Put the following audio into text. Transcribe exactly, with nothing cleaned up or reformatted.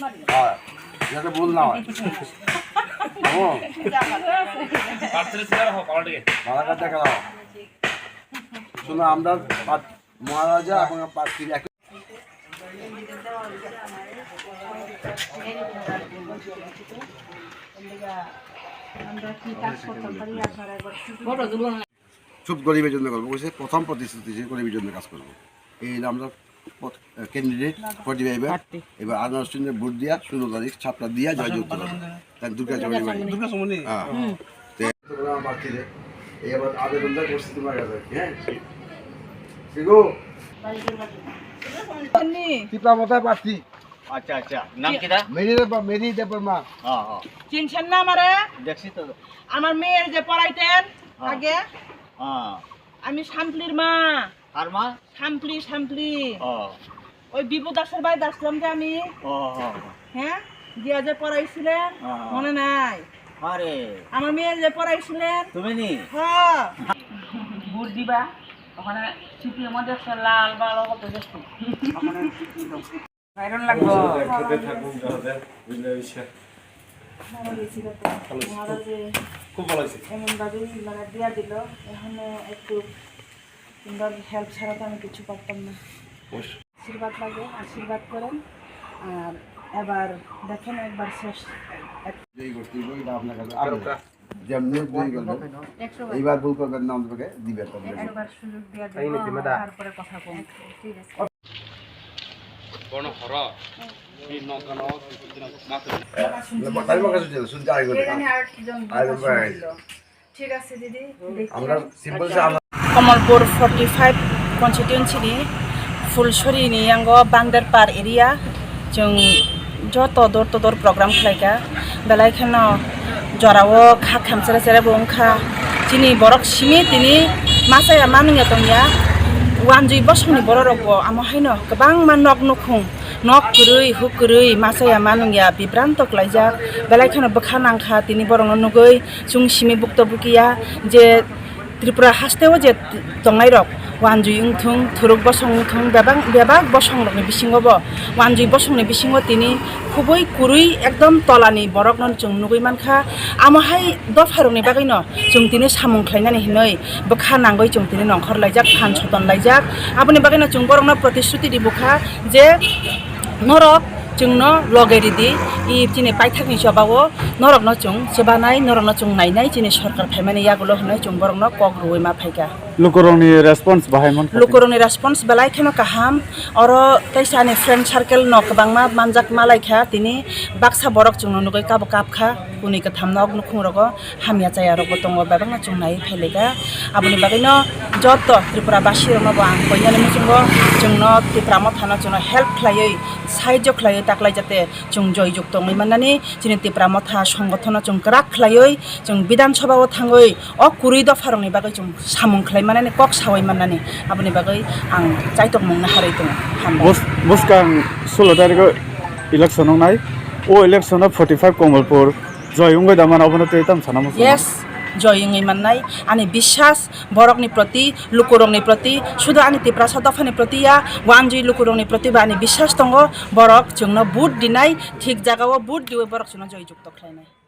হ্যাঁ, যাতে ভুল না হয়। ও। মালাঘাট দেখাও। শোনো, আমরা পাঁচ, মহারাজা এবং পাঁচ পীর এক। আমরা কি কাজ করতাম পারি, আপনারা একবার খুব গরিবের জন্য করবো, বলছে প্রথম প্রতিশ্রুতি যে গরিবের জন্য কাজ করবো। এই হলো আমরা ক্যান্ডিডেট ফর্টি ফাইভ। এবার আনারস চিহ্নে ভোট দিয়া ষোলো তারিখ ছাপটা দিয়া জয়যুক্ত করবো। তাই দুর্গা চৌমনি মাই। দুর্গা চৌমনি? হ্যাঁ। হুম। তে তোমরা আমার প্রার্থীদের এই আবার আবেদনটা করছি তোমার কাছে, হ্যাঁ? শিখো। তিপ্রা মথা প্রার্থী। আচ্ছা, আচ্ছা। নাম কিতা? মেরি দেব, মেরি দেববর্মা। হ্যাঁ, হ্যাঁ। চিনছেন না আমারে? দেখছি তো। আমার মেয়ের যে পড়াইতেন হ্যাঁ। আগে, হ্যাঁ। আমি শান্তির মা। কার মা? শান্তি, শান্তি। ও। ওই বিভু দাসের বাড়ি আসলাম যে আমি। ও, ও, ও। হ্যাঁ? গিয়া যে পড়াইছিলেন, ও, ও। মনে নাই? আরে। আমার মেয়ে যে পড়াইছিলেন। তুমি নি? হ্যাঁ। ভোট দিবা, ওখানে সিপিএম দেখছে লাল বাল কত দেখছে। ওখানে ভাইরাল লাগবো। একসাথে থাকুন, যারা দেন, বুঝলে, ইচ্ছা। ভালো হয়েছিল তো। ভালো হয়েছে। ওনারা যে খুব ভালো হয়েছে। এমন ভাবেই মানে দিয়া দিল, এখন একটু সুন্দর হেল্প ছাড়া তো আমি কিছু পারতাম না। অবশ্যই। আশীর্বাদ লাগে, আশীর্বাদ করেন। আর এবার দেখেন একবার শেষ এক- যেই করতে হবে, এটা আপনার কাছে আবেদন। যেমনি ভুল করবেন, একশো বার। এইবার ভুল করবেন না, আমাদেরকে দিবেন, তবে একবার সুযোগ দিয়ে দেন, তারপরে কথা বলবো। ঠিক আছে। Bono horo, bini nokgano, taimo kaisa jila, sudi ari gori. Ken ni ar ki jon ayo, bini bai. Thik ase, didi. Amra simple se amra Kamalpur forty five constituency ni Phulsuri ni yango Bandarpar area. Chwng joto door to door program khlaikha, belai kheno jorao kha khamchara chara bo wngkha. Chini borok simi tini masa ya manung ya tongya, wanjui bosongni borok rok bo amo haino kwbangma nok nukhung, nok kwrwi huk kwrwi masa ya manung ya bibranto klaijak, belai kheno bwkha nangkha tini borokno nugwi chwng simi bukto bukiya je Tripura hasteo je tongnairok wanjui wngthung, thuruk bosong wngthung, bebak, bebak bosongrokni bisingo bo wanjui bosongni bisingo tini khubui kwrwi ekdom tolani borokno chwng nugui mankha. Amo hai dopharokni bagwino chwng tini samung khlainani hinwi bwkha nangwi chwng tini nongkhor laijak, phan soton laijak. Aboni bagwino chwng borokno protishruti ribukha je norok chwngno loge ridi, i chini paithakni chobao norokno chwng chubanai, norokno chwng nainai, chini sorkar phaimani yagulo hwnwi chwng borokno kok rwui ma phaikha. Lukurokni response bahai mankha? Lukurokni response belai kheno kaham. Oro teisa ani friend circle no kwbangma manjak malaikha, tini baksa borok chwngno nugwi kabo kapkha, kuni kwtham nok nukhungrogo. Hamya chaya rokbo tongo, bebakno chwng naiwi phailaikha. Aboni bagwino joto Tripura basi rokno bo ang koinani muchungo chwngno Tipra Mothano chwngno help khlaiwi, sahajyo khlaiwi taklai jate chwng joyjukto wngwi mannani, chini Tipra Motha songothono chwng kwrak khlaiwi chwng Bidhan Sabha o thangwi o kwrwi dopha rokni bagwi chwng samung khlai mannani, kok sawi mannani, aboni bagwi ang chaitok mungna harwi tongo. Hambai. Bus-, buskang sulo tarikh o election wngnai, o election o forty five Kamalpur Joy wngwi da mano, obono tei tamo sana muchungo. Yes, joy wngwi mannai. Ani biswas borokni proti, lukurokni proti, sudu ani Tiprasa dophani proti ya, wanjui lukurokni proti ba ani biswas tongo, borok chwngno vote dinai, thik jagao vote diwi borok chwngno joy jukto khlainai.